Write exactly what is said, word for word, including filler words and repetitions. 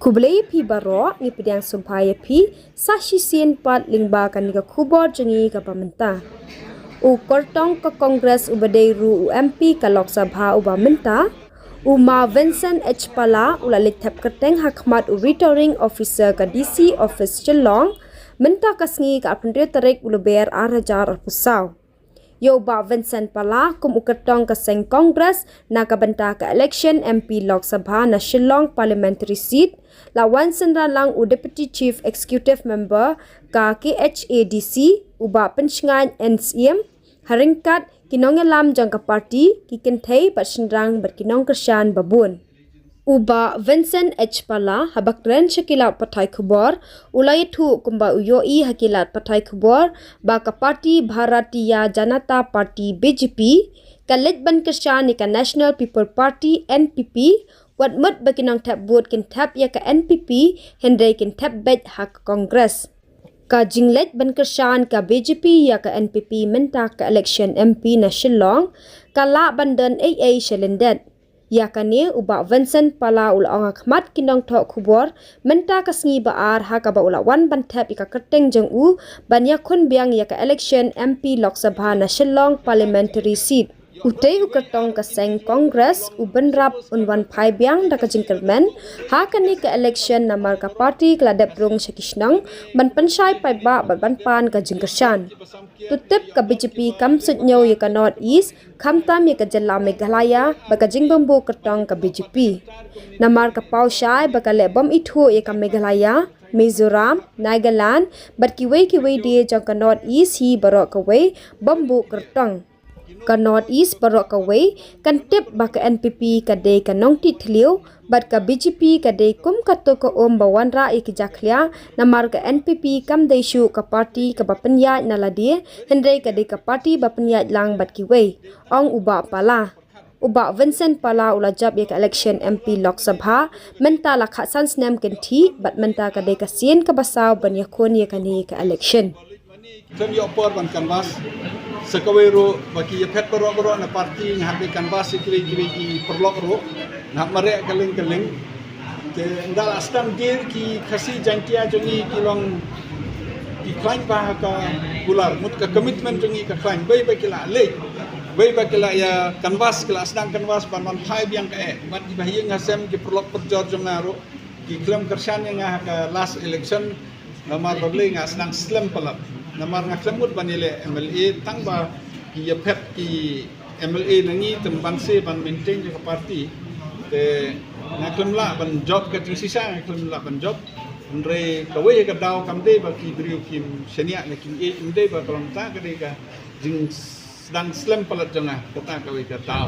Khublei phi baroh, ngi pdiang sngewbha ïa phi sa shisien pat lyngba kane ka khubor jong ngi kaba mynta. U kyrtong ka Congress uba dei ruh u M P ka Lok Sabha uba mynta, u Ma Vincent H Pala u la leit thep kyrteng ha khmat u Returning Officer ka D C Office Shillong mynta ka sngi ka arphew tarik u Lber ar hajar arphew saw. Ïa u Bah Vincent Pala kum u kyrtong ka seng Congress na ka bynta ka election M P Lok Sabha na Shillong Parliamentary Seat, la wan synran lang u Deputy Chief Executive Member ka K H A D C, u Bah Pynshngain N Syiem, ha ryngkat ki nongïalam jong ka party, ki kynthei bad shynrang bad ki nongkyrshan babun. U Bah Vincent H Pala haba kren sha ki lad pathai khubor, u la ïathuh kumba u ïohi ha ki lad pathai khubor ba ka party Bharatiya Janata Party B J P ka leit ban kyrshan ïa ka National People Party N P P, wat mut ba ki nongthep vote kin thep ïa ka N P P, hynrei kin thep beit ha ka Congress. Ka jingleit ban kyrshan ka B J P ïa ka N P P mynta ka election M P na Shillong ka lah ban don ei ei sha lyndet. Ïa kane u Bah Vincent Pala u la ong ha khmat ki nongthoh khubor mynta ka sngi ba ar ha kaba u la wan ban thep ïa ka kyrteng jong u ban ïakhun biang ïa ka election M P Lok Sabha na Shillong Parliamentary Seat. Utei u kyrtong ka seng Congress u bynrap un wan phai biang da ka jingkyrmen ha kane ka election namar ka party ka la dep rung sha ki shnong ban pynshai paidbah bad ban pan ka jingkyrshan. To tip ka B J P kam suidñiew ïa ka North East, khamtam ïa ka jylla Meghalaya bad ka jingbymbuh kyrtong ka B J P. Namar ka paw shai ba ka leh bym ithuh ïa ka Meghalaya, Mizoram, Nagaland bad kiwei kiwei de jong ka North East hi baroh kawei bymbuh kyrtong. Ka North East baroh kawei kan tip ba ka N P P ka dei ka nongtih thliew bad ka B J P ka dei kum kato ka um ba wanrah ïa ki jakhlia, namar ka N P P kam dei shuh ka party kaba pynïaid na lade, hynrei ka dei ka party ba pynïaid lang bad kiwei, ong u Bah Pala. U Bah Vincent Pala u la jop ïa ka election M P Lok Sabha mynta la khatsan snem kynthih bad mynta ka dei ka sien kaba saw ban ïakhun ïa kane ka election. Khlem ïoh por ban canvass. Sa kawei ruh ba ki ïaphet baroh baroh na party nga hap dei canvass ïa kiwei kiwei ki paralok ruh, nga hap mareh kylleng kylleng. Te ynda la sdang dier, ki Khasi Jaintia jong ngi ki long ki khlaiñ bha ha ka kular, mut ka commitment jong ngi ka khlaiñ, wei ba ki la leit, wei ba ki la ïa canvass, ki la sdang canvass ban wan phai biang ka eh. Bad kiba ha ïing ha sem, ki paralok parajor jong nga ruh ki khlem kyrshan ïa nga ha ka last election. Namar balei? Nga sdang slem palat. Namar nga khlem mut ban ïaleh M L A tang ba ki ïaphet ki M L A na ngi, te ban sa ban maintain ïa ka party. Te nga khlem lah ban jop ka jingshisha, nga khlem lah ban jop. Hynrei kawei ka daw kam dei ba ki briew kim shaniah ne kim ïeit, ym dei ba ka long ta, ka dei ka jingsdang slem palat jong nga, kata kawei ka daw.